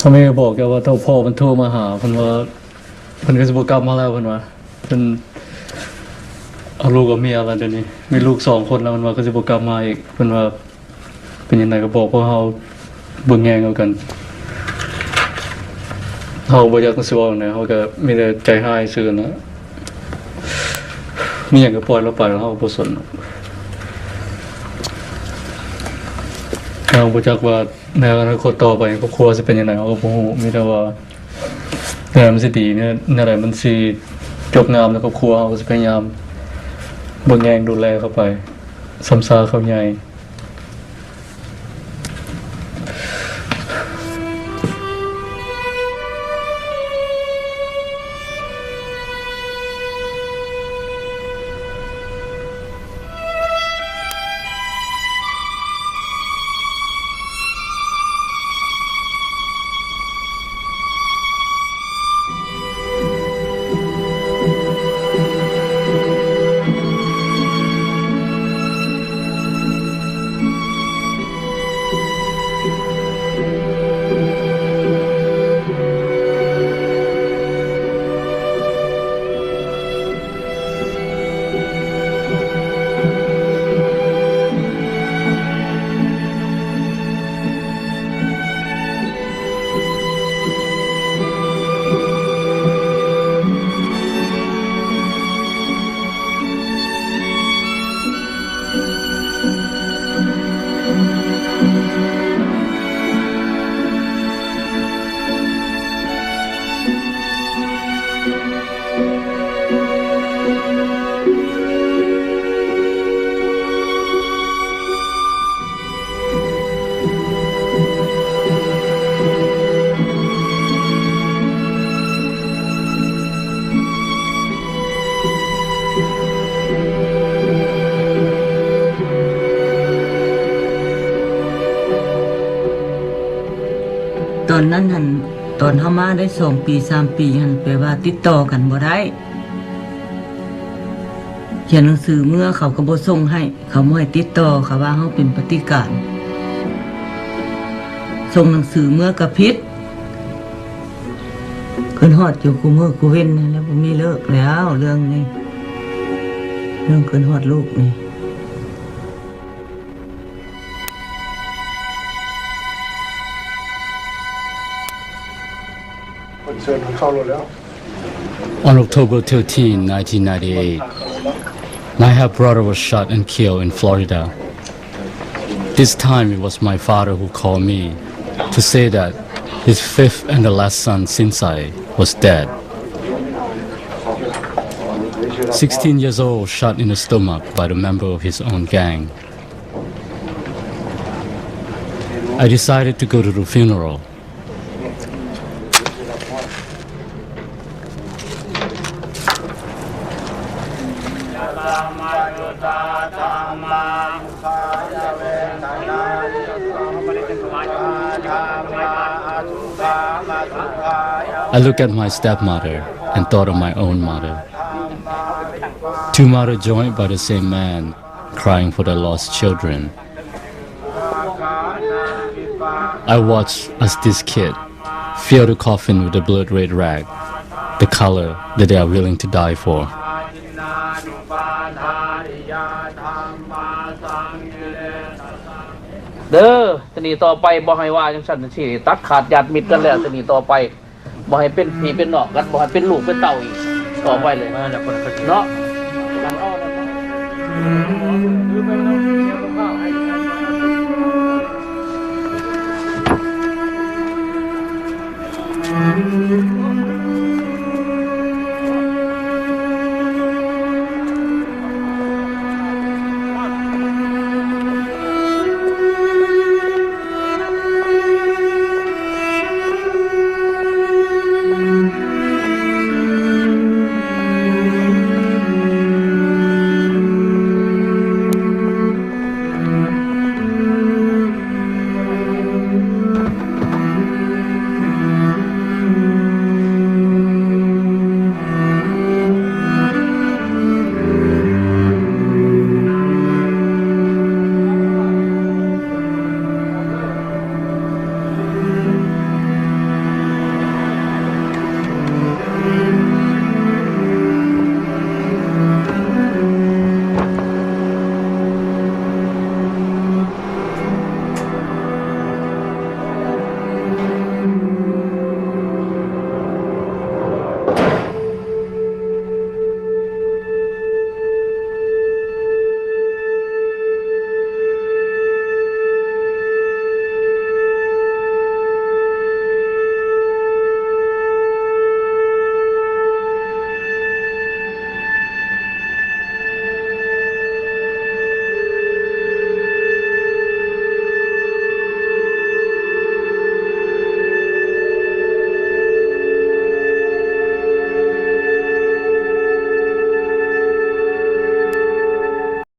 ພໍ່ແມ່ບອກແຕ່ວ່າ ເທົ່າພໍ່ມັນໂທມາຫາ ເພິ່ນວ່າ ເພິ່ນກໍຊິບໍ່ກັບມາແລ້ວ ເພິ່ນວ່າ ເພິ່ນເອົາລູກເອົາເມຍແລ້ວ ດຽວນີ້ມີລູກສອງຄົນແລ້ວ ເພິ່ນວ່າກໍຊິບໍ່ກັບມາອີກ ເພິ່ນວ່າ ເປັນຈັ່ງໃດກໍບອກພວກເຮົາເບິ່ງແຍງເອົາກັນ. ເຮົາບໍ່ຢາກຊິເວົ້າແນວໃດ ເຮົາກໍມີແຕ່ໃຈຮ້າຍຊື່ນະ. ມີຫຍັງກໍປ່ອຍລາວໄປ ເຮົາກໍບໍ່ສົນ. ເຮົາບໍ່ຈັກວ່າໃນອະນາຄົດຕໍ່ໄປ ຄອບຄົວຊິເປັນຈັ່ງໃດ ເຮົາກໍບໍ່ຮູ້. ມີແຕ່ວ່າແນວໃດມັນຊິດີ ແນວໃດມັນຊິຈົບງາມໃນຄອບຄົວ ເຮົາກໍຊິພະຍາຍາມເບິ່ງແຍງດູແລເຂົາໄປ ຊ່ຳຊາເຂົາໃຫຍ່. ຕອນນັ້ນຫັ້ນ ຕອນເຮົາມາໄດ້ສອງປີ ສາມປີຫັ້ນ ແປວ່າຕິດຕໍ່ກັນບໍ່ໄດ້. ຂຽນໜັງສືເມືອເຂົາກໍບໍ່ສົ່ງໃຫ້ ເຂົາບໍ່ໃຫ້ຕິດຕໍ່ ເຂົາວ່າເຮົາເປັນປະຕິການ. ສົ່ງໜັງສືເມືອກໍຜິດ. ຂຶ້ນຮອດຢູ່ຄູ່ມື້ຄູ່ເວັນນັ້ນແຫຼະ ບໍ່ມີເລີກແລ້ວເລື່ອງນີ້ ເລື່ອງຂຶ້ນຮອດລູກນີ້. On October thirteen, nineteen ninety-eight, my half brother was shot and killed in Florida. This time it was my father who called me to say that his fifth and the last son, Sinsai, was dead. Sixteen years old, shot in the stomach by the member of his own gang. I decided to go to the funeral. I look at my stepmother and thought of my own mother. Two mother joined by the same man, crying for their lost children. I watch as this kid fill the coffin with the blood red rag, the color that they are willing to die for. ເດີ ຕະນີ້ຕໍ່ໄປບໍ່ໃຫ້ວ່າຈັ່ງຊັ້ນຈັ່ງຊີ້ ຕັດຂາດຍາດມິດກັນແລ້ວ ຕະນີ້ຕໍ່ໄປ ບໍ່ໃຫ້ເປັນພີ່ເປັນນ້ອງກັນ ບໍ່ໃຫ້ເປັນລູກເປັນເຕົ້າອີກຕໍ່ໄປເລີຍເນາະ.